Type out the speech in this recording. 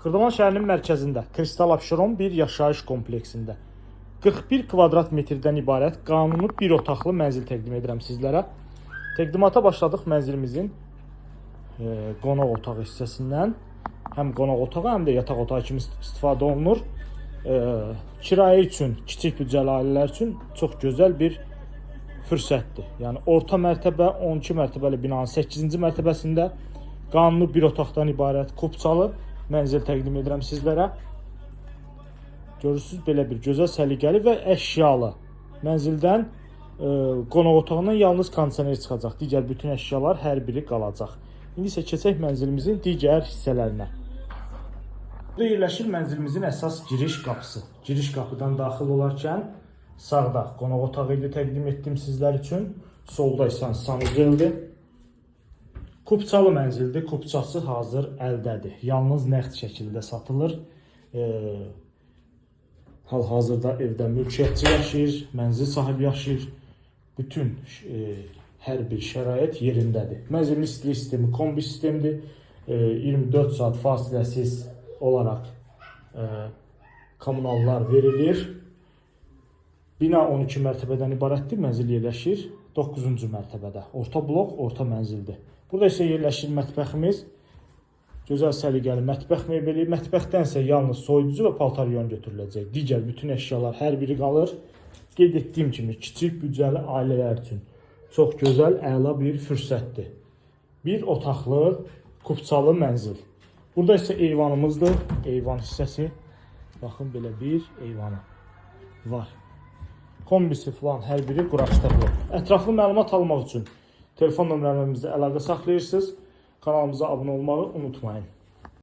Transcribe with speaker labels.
Speaker 1: Xırdalan şəhərinin mərkəzində Kristal Abşeron bir yaşayış kompleksində 41 kvadrat metrdən ibarət qanuni bir otaqlı mənzil təqdim edirəm sizlərə. Təqdimata başladıq mənzilimizin qonaq otağı hissəsindən. Həm qonaq otağı, həm də yataq otağı kimi istifadə olunur. Kirayə üçün, kiçik büdcəli ailələr üçün çox gözəl bir fürsətdir. Yəni orta mərtəbə, 12 mərtəbəli binanın 8-ci mərtəbəsində qanuni bir otaqdan ibarət kupçalı mənzil təqdim edirəm sizlərə. Görürsüz, belə bir gözəl, səliqəli və əşyalı mənzildən qonaq otağından yalnız kondisioner çıxacaq. Digər bütün əşyalar hər biri qalacaq. İndi isə keçək mənzilimizin digər hissələrinə. Burada yerləşir mənzilimizin əsas giriş qapısı. Giriş qapıdan daxil olarkən sağda qonaq otağı idi, təqdim etdim sizlər üçün. Solda isə sanuzeldir. Kupçalı mənzildir. Kupçası hazır əldədir. Yalnız nəqd şəkildə satılır. Hal-hazırda evdə mülkiyyətçi yaşayır, mənzil sahibi yaşayır. Bütün hər bir şərait yerindədir. Mənzilin istilik sistemi kombi sistemdir. 24 saat fasiləsiz olaraq kommunallar verilir. Bina 12 mərtəbədən ibarətdir. Mənzil yerləşir 9-cu mərtəbədə. Orta blok, orta mənzildir. Burada isə yerləşir mətbəximiz. Gözəl, səliqəli mətbəx mebeli. Mətbəxdən isə yalnız soyuducu və paltar yuyan götürüləcək. Digər bütün əşyalar hər biri qalır. Qeyd etdiyim kimi, kiçik büdcəli ailələr üçün çox gözəl, əla bir fürsətdir. Bir otaqlı, kupçalı mənzil. Burada isə eyvanımızdır. Eyvan hissəsi. Baxın, belə bir eyvanı var. Kombisi falan hər biri quraşdırılıb. Ətraflı məlumat almaq üçün telefon nömrələrimizlə əlaqə saxlayırsınız. Kanalımıza abunə olmağı unutmayın.